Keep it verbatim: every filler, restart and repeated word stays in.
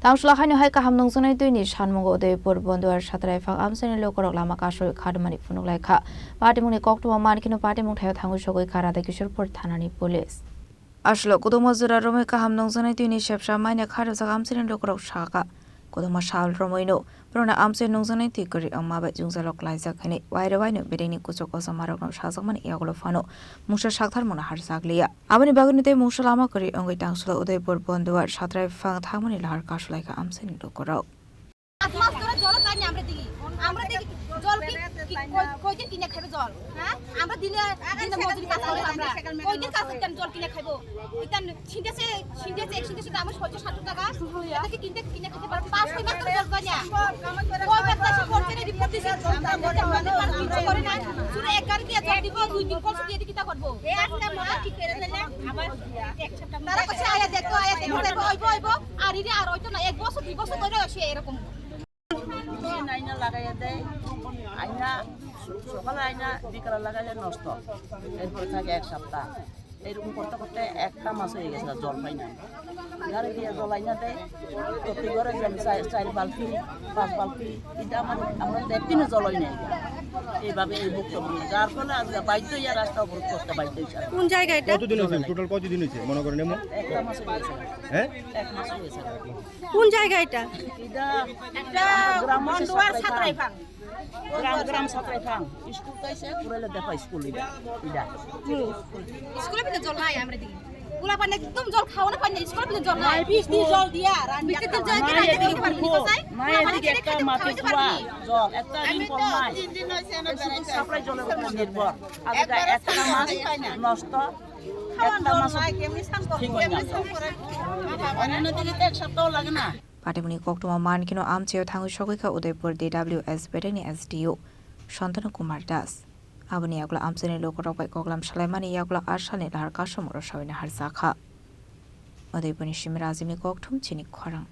Tangchwla haino hai kaham nungjaknai twini sanmungo Udaipur Bonduar Satraifang amchaini lukurok lama kasui khadumani phunuk lai kha. Patimungni koktwma mankhe no patimung thaio thangwi sogwi kha Radha Kishorpur thanani police. Aswk kwdwkma jora romwi kaham nungjaknai twini sepsa maina kharjak amchaini lukurok sakha. Kwdwkma sal romwino borokni amchai nungjaknai twi kwrwi wngma bai jwngjalo klaijak hwnwi wairok waino bedekni kuchuk kochangmarokno sajakmani yagulo phano mungsa saktharmungno harjak liya. Aboni bagwino tei mungsa lama kwrwi wngwi Tangchwla Udaipur Bonduar Satraifang thangmani lahar kasulaikha amchaini lukurok. পাঁচ মাস ধরে জল পাইনি আমরা দেখি। আমরা দেখি জল কি, কি, কই, কই দিন কিনে খাবে জল? হ্যাঁ? আমরা দিনে, দিনে মজুরি কাজ করি আমরা। কই দিন কাজ করতাম জল কিনে খাবো? এটা সিনটেক্সে, সিনটেক্সে, এক সিনটেক্সে দাম ছয়শো সাতশো টাকা। এটা কি কিনতে, কিনে খেতে পারবো? পাঁচ ছয় মাস ধরে জল পাই না। কয় বার চাষে পঞ্চায়েতে রিপোর্ট দিছি। আমরা কিছু করে না। শুধু এক গাড়ি দিয়ে জল দিব, দুই দিন কলসি দিয়ে দিয়ে কিতা করবো? এ আজকে মা কি করে দিলে? আবার এক সপ্তাহ তারা কাছে আয়া দেখো, আয়া দেখো, দেখো, অইবো, অইবো। আর ইরে আর অইতো না, এক বছর, দুই বছর ধরে সে এরকম। মেশিন আইনা লাগাইয়া দেয়, আইনা সকালে আইনা বিকালে লাগাইলে নষ্ট, এরপরে থাকে এক সপ্তাহ। এরকম করতে করতে একটা মাস হয়ে গেছে, জল পাই না। গাড়ি দিয়ে জল আইনা দেয়, প্রতি ঘরে যেন চার, চার বালতি, পাঁচ বালতি, কিন্তু আমার, আমরা তো একদিনও জল হয় নাই। এইভাবে এই ভুক্তভোগী, যার ফলে আজকে বাধ্য হয়ে রাস্তা অবরোধ করতে বাধ্য হয়েছে। কোন জায়গা এটা? কতদিন হয়েছে? টোটাল কতদিন হয়েছে মনে করেন এমন? একটা মাস হয়ে গেছে। হ্যাঁ? এক মাস হয়ে গেছে। কোন জায়গা এটা? এটা একটা গ্রাম আছে বন্দুয়ার সাতরাইফাং। সাতরাইফাং। গ্রাম, গ্রাম সাতরাইফাং। স্কুল তো আছে, পুরাইলে দেখো স্কুল এটা, এটা। হুম। স্কুলের ভিতরে জল নাই আমরা দিকে। পোলাপান একদম জল খাওয়ানো পায় না, স্কুলের ভিতরে জল নাই। বৃষ্টি জল দিয়া, রান্না বৃষ্টির জল খাওয়া। দিয়া নাই, রান্না এদিকে করতে পারবো না। পুকুর, নাই, এদিকে একটা মাটির কুয়া, জল, একটা রিং কল নাই। শুধু সাপ্লাই জলের উপর নির্ভর। আজকে একটা মাস নষ্ট। অন্যান্য দিকে তো এক সপ্তাহ লাগে না। Patimungni koktwma mankhe no amchaio thangwi sogwi kha Udaipur D W S bedekni S D O Shantanu Kumar Das. Aboni yagulo amchaini lukurok bai koklam salaimani yagulo a salni lahar kasomoro sawina harjakha. Udaipurni simi Rajibni kokthum chini khorang.